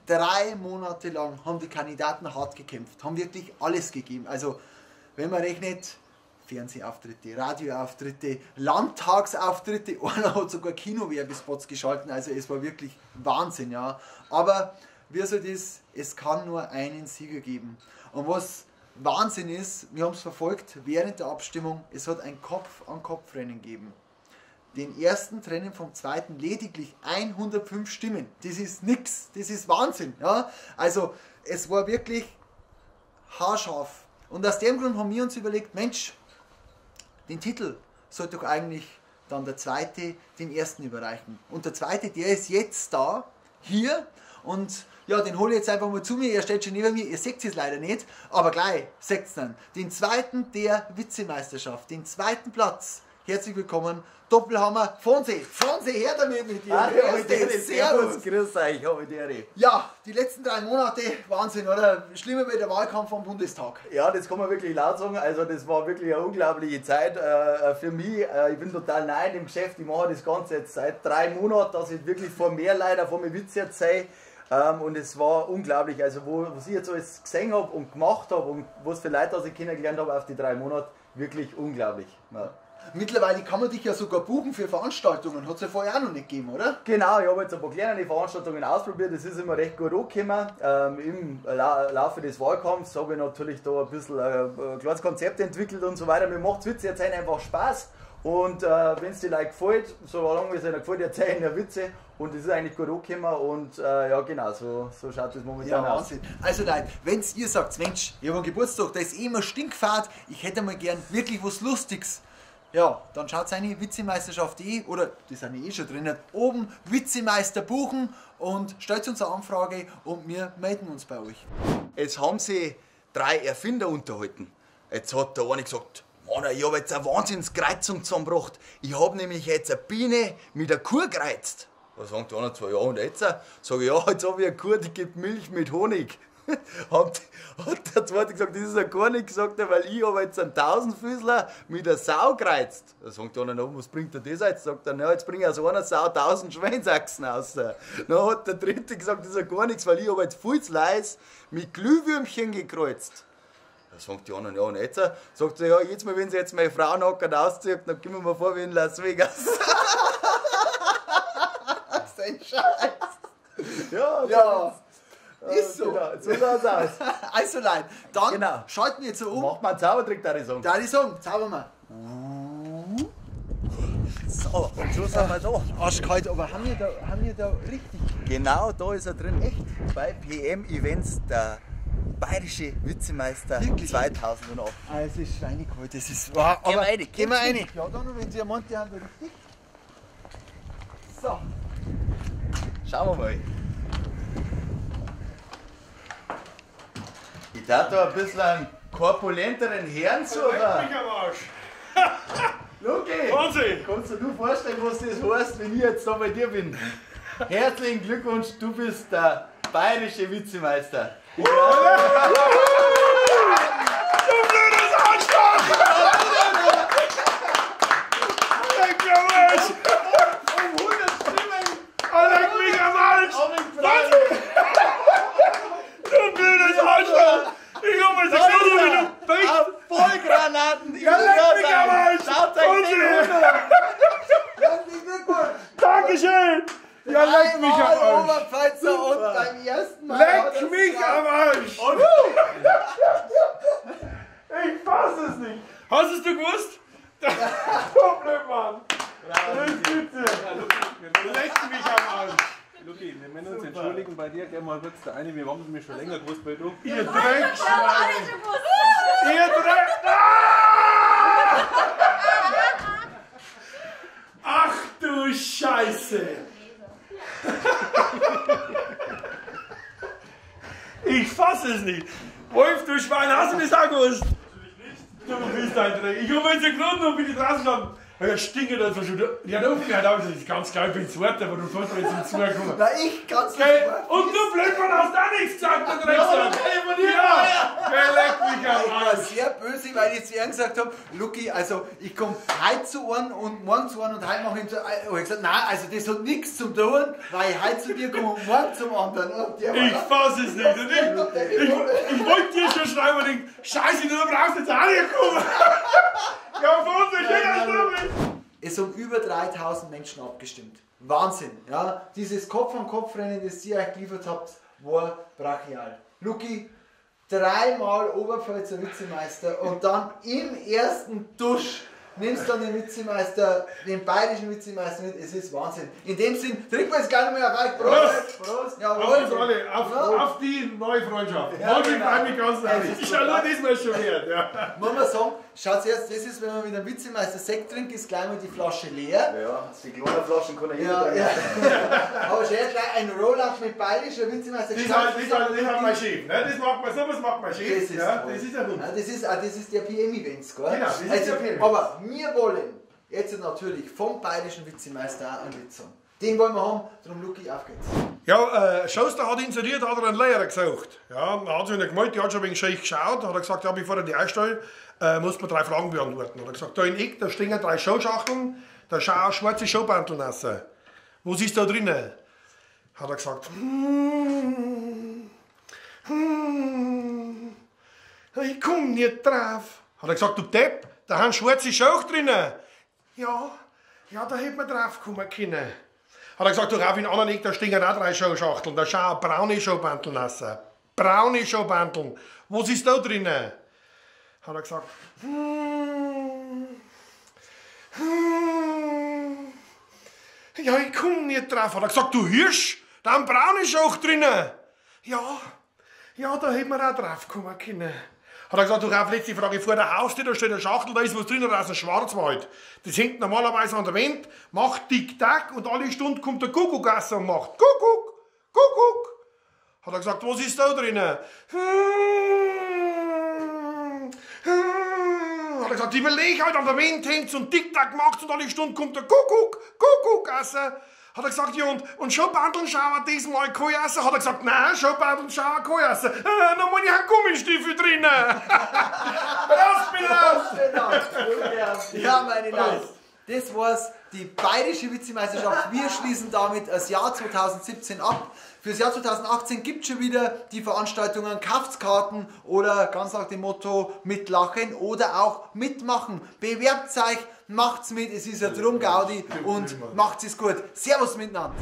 3 Monate lang haben die Kandidaten hart gekämpft, haben wirklich alles gegeben. Also, wenn man rechnet, Fernsehauftritte, Radioauftritte, Landtagsauftritte, einer hat sogar Kinowerbespots geschalten, also es war wirklich Wahnsinn, ja. Aber wie soll das? Es kann nur einen Sieger geben. Und was Wahnsinn ist, wir haben es verfolgt während der Abstimmung, es hat ein Kopf-an-Kopf-Rennen gegeben. Den ersten trennen vom zweiten lediglich 105 Stimmen. Das ist nix, das ist Wahnsinn. Ja? Also es war wirklich haarscharf. Und aus dem Grund haben wir uns überlegt, Mensch, den Titel sollte doch eigentlich dann der zweite dem ersten überreichen. Und der zweite, der ist jetzt da, hier. Und ja, den hole ich jetzt einfach mal zu mir. Er steht schon neben mir, ihr seht es leider nicht, aber gleich seht es dann. Den zweiten der Witzemeisterschaft, den zweiten Platz. Herzlich willkommen, Doppelhammer Fonsi. Fonsi, her damit mit dir. Hallo, servus, grüß euch, habe die Ehre. Ja, die letzten 3 Monate, Wahnsinn, oder? Schlimmer wie der Wahlkampf vom Bundestag. Ja, das kann man wirklich laut sagen. Also das war wirklich eine unglaubliche Zeit für mich. Ich bin total neu in dem Geschäft. Ich mache das Ganze jetzt seit 3 Monaten, dass ich wirklich vor mehr Leuten, vor mir Witze erzähle. Und es war unglaublich, also was ich jetzt alles gesehen habe und gemacht habe und was für Leute ich kennengelernt habe auf die 3 Monate, wirklich unglaublich. Ja. Mittlerweile kann man dich ja sogar buchen für Veranstaltungen, hat es ja vorher auch noch nicht gegeben, oder? Genau, ich habe jetzt ein paar kleine Veranstaltungen ausprobiert, das ist immer recht gut angekommen. Im Laufe des Wahlkampfs habe ich natürlich da ein bisschen ein kleines Konzept entwickelt und so weiter. Mir macht Witze erzählen einfach Spaß und wenn es dir Leuten gefällt, solange es ihnen gefällt, erzählen ja Witze und das ist eigentlich gut angekommen und ja genau, so schaut das momentan ja, aus. Wahnsinn. Also Leute, wenn ihr sagt, Mensch, ich habe einen Geburtstag, da ist eh immer Stinkfahrt, ich hätte mal gern wirklich was Lustiges. Ja, dann schaut eine Witzemeisterschaft.de oder die sind eh schon drin, oben Witzemeister buchen und stellt uns eine Anfrage und wir melden uns bei euch. Jetzt haben sie 3 Erfinder unterhalten. Jetzt hat der eine gesagt, Mann, ich habe jetzt eine Wahnsinnskreuzung zusammengebracht. Ich habe nämlich jetzt eine Biene mit einer Kuh gereizt. Da sagt der andere 2, ja und jetzt? Sag ich, ja, jetzt habe ich eine Kuh, die gibt Milch mit Honig. Hat der zweite gesagt, das ist ja gar nichts, sagt er, weil ich habe jetzt einen Tausendfüßler mit einer Sau gereizt. Da sagt der andere, was bringt er das jetzt? Sagt er, na, jetzt bringe ich aus einer Sau 1000 Schweinsachsen raus. Dann hat der dritte gesagt, das ist ja gar nichts, weil ich habe jetzt viel zu leis mit Glühwürmchen gekreuzt. Da sagt die anderen, ja und jetzt? Sagt er, ja, jetzt mal, wenn sie jetzt meine Frau nackert auszieht, dann kommen wir vor wie in Las Vegas. Das ist ein Scheiß. Ja, ja. Ist so. Genau, so schaut's aus. Also Leute, dann genau. Schalten wir jetzt so um. Macht man einen Zaubertrick, da ich sagen. Da ich sagen, zaubern wir. So, und schon sind wir da. Arschkalt, aber haben wir da richtig? Genau, da ist er drin. Echt? Bei PM Events, der bayerische Witzemeister. Wirklich? 2008. Ah, es ist schweinekalt, das ist wahr. Gehen wir rein. Gehen wir rein. Ja, dann, wenn Sie am Monte haben, richtig. So. Schauen wir mal. Ich darf da ein bisschen einen korpulenteren Herrn suchen. Leck mich am Arsch. Luki, Wahnsinn. Kannst du dir vorstellen, was das heißt, wenn ich jetzt da bei dir bin? Herzlichen Glückwunsch, du bist der bayerische Witzemeister. Du blödes Arschloch! Leck mich am Arsch! Um 100 Stimmen! Leck mich am Arsch! Du blödes Arschloch! Ich hab mir so gesehen, wie du bist! Vollgranaten! Ja, leck mich am Arsch! Schaut euch den an! Herzlichen Glückwunsch! Dankeschön! Ja, leck mich am Arsch! Oberpfalzer und beim ersten Mal. Leck mich am Arsch! Ich fass es nicht! Hast es du gewusst? Du blöd, Mann! Das gibt's ja! Leck mich am Arsch! Luki, wir müssen uns entschuldigen bei dir, gell, mal kurz der eine, wir haben es schon länger gewusst bei du. Ihr Dreckschweine! Ihr Dreck! Ach du Scheiße! Ich fass es nicht! Wolf, du Schwein, hast du das auch gewusst? Natürlich nicht. Du bist ein Dreck. Ich habe jetzt gegründet und bin ich draußen gestanden. Ja, stinke das schon. Die hat aufgehört, aber das ist ganz klar, ich bin Zweiter, aber du sollst doch jetzt zum Zuhören kommen. Na, ich Ganz Gell? Und du Blödmann hast auch nichts gesagt, du Drecksack. Ja, gell, leck mich am Ich war Arsch. sehr böse, weil ich zu ihm gesagt habe, Lucky, also ich komme heute zu einem und morgen zu einem und heute mache ich zu einem. Ich gesagt, nein, also das hat nichts zum tun, weil ich heute zu dir komme und morgen zum anderen. Und der war Ich fass es nicht. Und ich wollte dir schon schreiben und denk, Scheiße, du brauchst jetzt auch nicht kommen. Ja, von uns ist jeder damit. Es haben über 3000 Menschen abgestimmt. Wahnsinn, ja. Dieses Kopf-an-Kopf-Rennen, das ihr euch geliefert habt, war brachial. Lucky, dreimal Oberpfälzer Witzemeister und dann im ersten Dusch nimmst dann den Witzemeister, den bayerischen Witzemeister mit. Es ist Wahnsinn. In dem Sinn, trinken wir jetzt gar nicht mehr auf euch. Prost! Prost! Jawohl. Auf uns alle, Ja. auf die neue Freundschaft. Ja, Morgen genau. freue mich ganz ehrlich. Ich schau nur diesmal schon wert. Ja. Muss man sagen, schaut erst, das ist, wenn man mit einem Witzemeister Sekt trinkt, ist gleich mal die Flasche leer. Ja, die kleinen Flaschen kann er jeder Ja, trinken. ja. Aber schön gleich ein Roll-Up mit bayerischer Witzemeister. Das hat mein Chef. Ne? Das macht man, sowas macht mein Chef. Das ist, ja, toll. das ist ein Hund. Ja, das ist der PM-Events, gell? Genau, das ist also, der PM-Events. Aber wir wollen jetzt natürlich vom bayerischen Witzemeister auch einen Witz haben. Den wollen wir haben, darum Lucky, auf geht's. Ja, Schuster hat inseriert, hat er einen Lehrer gesucht. Ja, er hat sich nicht gemeldet, die hat schon wegen schlecht geschaut. Hat er gesagt, ja, bevor er die einstellt, muss man 3 Fragen beantworten. Hat er gesagt, da in Eck, da stehen 3 Showschachteln, da schauen schwarze Showbandeln raus. Was ist da drinnen? Hat er gesagt, ich komm nicht drauf. Hat er gesagt, du Depp, da haben schwarze Schauch drinnen. Ja, ja, da hätte man drauf kommen können. Hat er gesagt, du rauf in den anderen Eck, da stehen auch 3 Schauschachteln, da schauen braune Schaubandeln raus. Braune Schaubandeln. Was ist da drinnen? Hat er gesagt, ja, ich komm nicht drauf. Hat er gesagt, du Hirsch, da haben braune Schauch drinnen. Ja, ja, da hätte man auch drauf kommen können. Hat er gesagt, du rauf, letzte Frage, vor der Haustür, da steht eine Schachtel, da ist was drin, da ist ein Schwarzwald. Das hängt normalerweise an der Wand, macht Tick-Tack und alle Stunden kommt der Kuckuck raus und macht Kuckuck, Kuckuck. Hat er gesagt, was ist da drinnen? Hat er gesagt, überleg halt, an der Wand hängt's und Tick-Tack macht's und alle Stunden kommt der Kuckuck, Kuckuck raus. Hat er gesagt, ja, und Schaubandeln-Schauer diesmal kein Essen? Hat er gesagt, nein, Schaubandeln-Schauer kein Essen. Da muss ich einen Gummistiefel drinnen. Raus, bin raus! Ja, meine Leute, das war's, die bayerische Witzemeisterschaft. Wir schließen damit das Jahr 2017 ab. Fürs Jahr 2018 gibt es schon wieder die Veranstaltungen Kauft's Karten oder ganz nach dem Motto mitlachen oder auch mitmachen. Bewerbt euch, macht's mit, es ist ja drum Gaudi und macht's es gut. Servus miteinander.